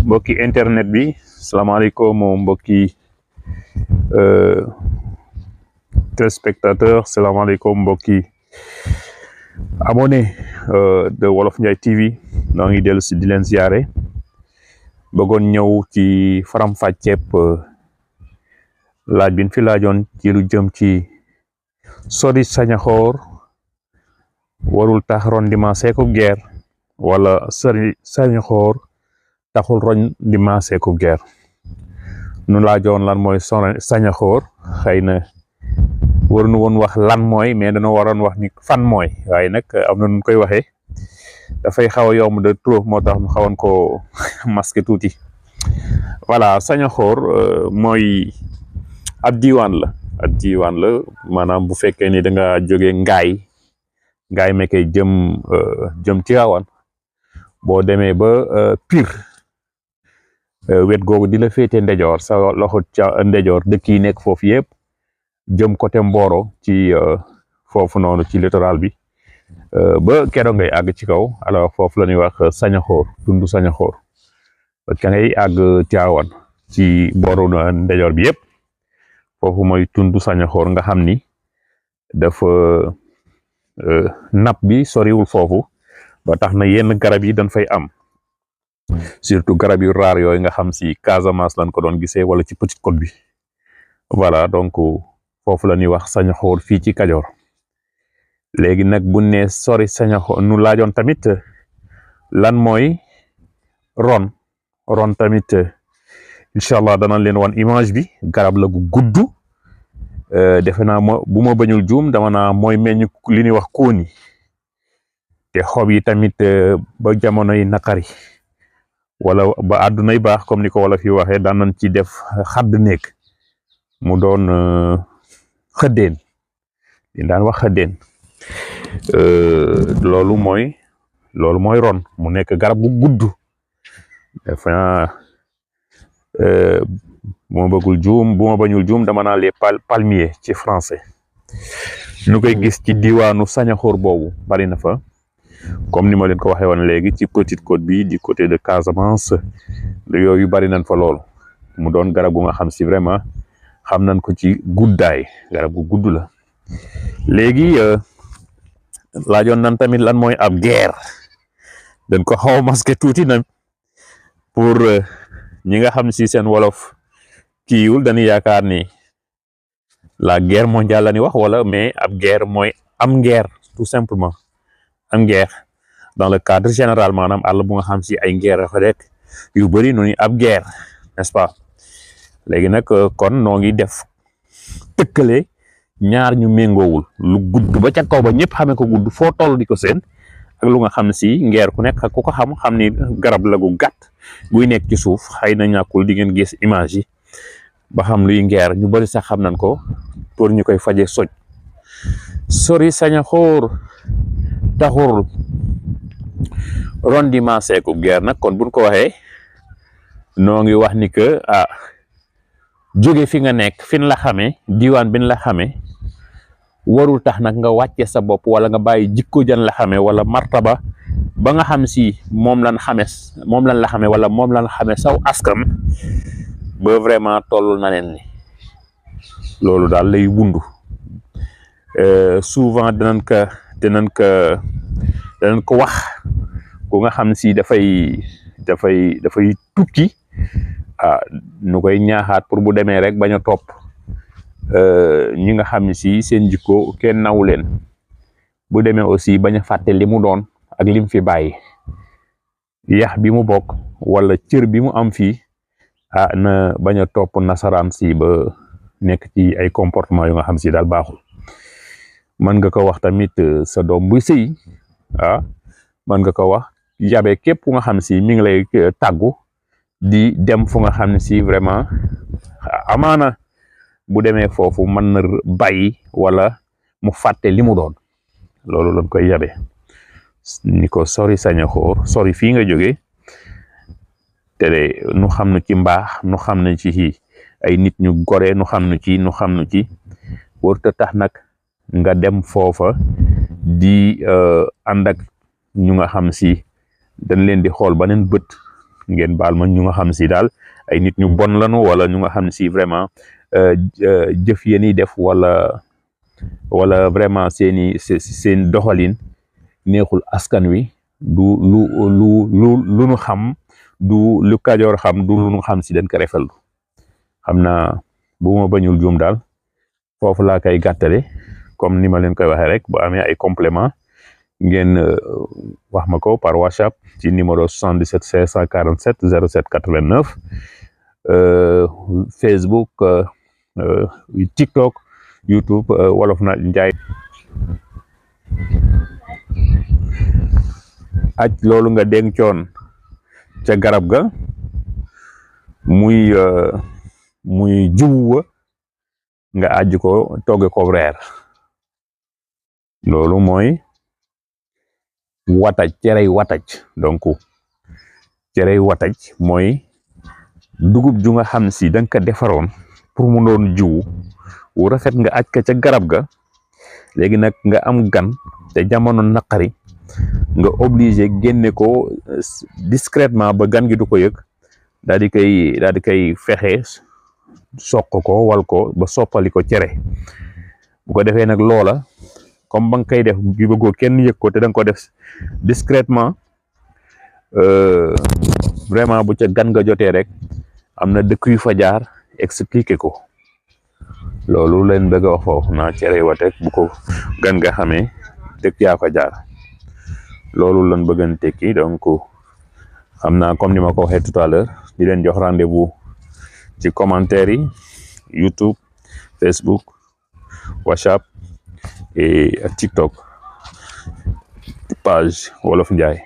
mbokki internet bi salaamaaleykum mbokki téléspectateur salaamaaleykum mbokki abonné de Wolof Njie TV noo ngi dellu si di leen ziare bëggoon ñëw ci faram-fàcceeb laaj bi ñu fi laajoon ci lu jëm ci sori Sañaxoor warul tax rondement seeku guerre wala sori Sañaxoor taxul rondement seeku guerre nu laajoon lan mooy Sañaxoor xëy na waruñu woon wax lan mooy mais dañoo waroon wax ni fan mooy waaye nag am na nu koy waxee dafay xaw a yomb de trop moo tax ñu xawoon ko masqué tuuti voilà Sañaxoor mooy ab diiwaan la maanaam bu fekkee ni da nga jóge ngaay mekkee jëm Tiwaawan boo demee ba Pire wet googu di la féete ndejoor sa loxo ca ndejoor dëkk yi nekk foofu yëpp jëm côté Mboro ci foofu noonu ci littoral bi ba keroog ngay àgg ci kaw alors foofu la ñuy wax Sañaxoor tundu Sañaxoor ba ka ngay àgg Tiwaawan ci booru ndejoor bi yëpp foofu mooy tundu Sañaxoor nga xam ni dafa napp bi soriwul foofu ba tax na yenn garab yi dañ fay am surtout garab yu raar yooyu nga xam si Casamance lañ ko doon gisee wala ci Petite Côte bi voilà donc foofu la ñuy wax Sañaxoor fii ci Kajoor léegi nag bu ne sori Sañaxoor nu laajoon tamit lan mooy ron tamit incha allah danañ leen wan image bi garab la gu gudd defe naa bu ma bañul juum dama naa mooy meññ li ñuy wax kóoni te xob yi tamit ba jamonoy naqari wala ba àddunay baax comme ni ko wala fi waxee daan nañ ci def xadd néeg mu doon xëddeen li daan wax xëddeen loolu mooy ron mu nekk garab gu gudd defe naa bu ma bañul juum dama naa les palmiers ci français nu koy gis ci diwaanu Sañaxoor boobu bari na fa comme ni ma leen ko waxee woon léegi ci Petite Côte bi du côté de Casamance yooyu bari nañ fa lool mu doon garab gu nga xam si vraiment xam nañ ko ci guddaay garab gu gudd la léegi laajoon nañ tamit lan mooy ab guerre dañ ko xaw a masqué tuuti na pour ñi nga xam si seen wolof kiiwul dañuy yaakaar ni la guerre mondiale la ñuy wax wala mais ab guerre mooy am guerre tout simplement am guerre dans le cadre général maanaam àll bu nga xam si ay guerre fa rek yu bëri noonu ab guerre n'est-ce pas léegi nag kon noo ngi def tëkkale ñaar ñu méngoowul lu gudd ba ca kaw ba ñëpp xamee ko gudd foo toll di ko seen ak lu nga xam si ngeer ku nekk ku ko xam ni garab la gu gàtt guy nekk ci suuf xëy na ñàkkul di ngeen gis image yi ba xam luy ngeer ñu bari sax xam nañ ko pour ñu koy faje soj sori Sañaxoor taxul rondement seeku guerre nag kon buñ ko waxee noo ngi wax ni que jóge fi nga nekk fin la xamee diwaan bin la xamee warul tax nag nga wàcce sa bopp wala nga bàyyi jikko jan la xamee wala martaba ba nga xam si moom lan la xamee wala moom lan xamee saw askan ba vraiment toll na leen ni loolu daal lay wundu souvent danañ ko wax ku nga xam si dafay tukki nu koy ñaaxaat pour bu demee rek bañ a topp ñi nga xam ne si seen jikko kenn naw leen bu demee aussi bañ a fàtte li mu doon ak lim fi bàyyi yax bi mu bokk wala cër bi mu am fii na bañ a topp nasaraan si ba nekk ci ay comportement yu nga xam si daal baaxul mën nga ko wax tamit sa doom bu sëy mën nga ko wax yabe képp ku nga xam si mi ngi lay tàggu di dem fu nga xam ne si vraiment amaana bu demee foofu mën na bàyyi wala mu fàtte li mu doon loolu lañ koy yabe ni ko sori Sañaxoor sori fii nga jóge te nu xam nu ci mbaax nu xam nu ci ay nit ñu gore nu xam nu ci warut a tax nag nga dem foofa di ànd ak ñu nga xam si dañ leen di xool beneen bët ngeen baal ma ñu nga xam si daal ay nit ñu bon lañu wala ñu nga xam si vraiment jëf yéen def wala vraiment seen doxalin neexul askan wi du lu nu xam du lu Kajoor xam du lu nu xam si dañ ko rafetlu xam naa bu ma bañul juum daal foofu laa koy gàttale comme ni ma leen koy waxee rek bu amee ay complément ngeen wax ma ko par WhatsApp ci numéro 77 547 07 89 Facebook TikTok YouTube Wolof Njaay aj loolu nga dencoon ca garab ga muy jiwu nga aj ko togge ko reer loolu mooy wataj cerey wataj donc cerey wataj mooy dugub ju nga xam si danga ko defaroon pour mu doon jiwu wu rafet nga aj ka ca garab ga léegi nag nga am gan te jamono naqari nga obligé génne ko discrètement ba gan gi du ko yëg daal di koy fexe soq ko wal ko ba soppali ko cere bu ko defee nag loola comme ba nga koy def gi bëggoo kenn yëg ko te da nga ko def discrètement vraiment bu ca gan nga jotee rek am na dëkk yu fa jaar expliquer ko loolu leen bëgg a wax foofu naa cere watek bu ko gan nga xamee dëkk yaa fa jaar loolu lan bëggan tekki donc xam naa comme ni ma ko waxee tout à l'heure di leen jox rendez-vous ci commentaire yi YouTube Facebook WhatsApp et TikTok page Wolof Njaay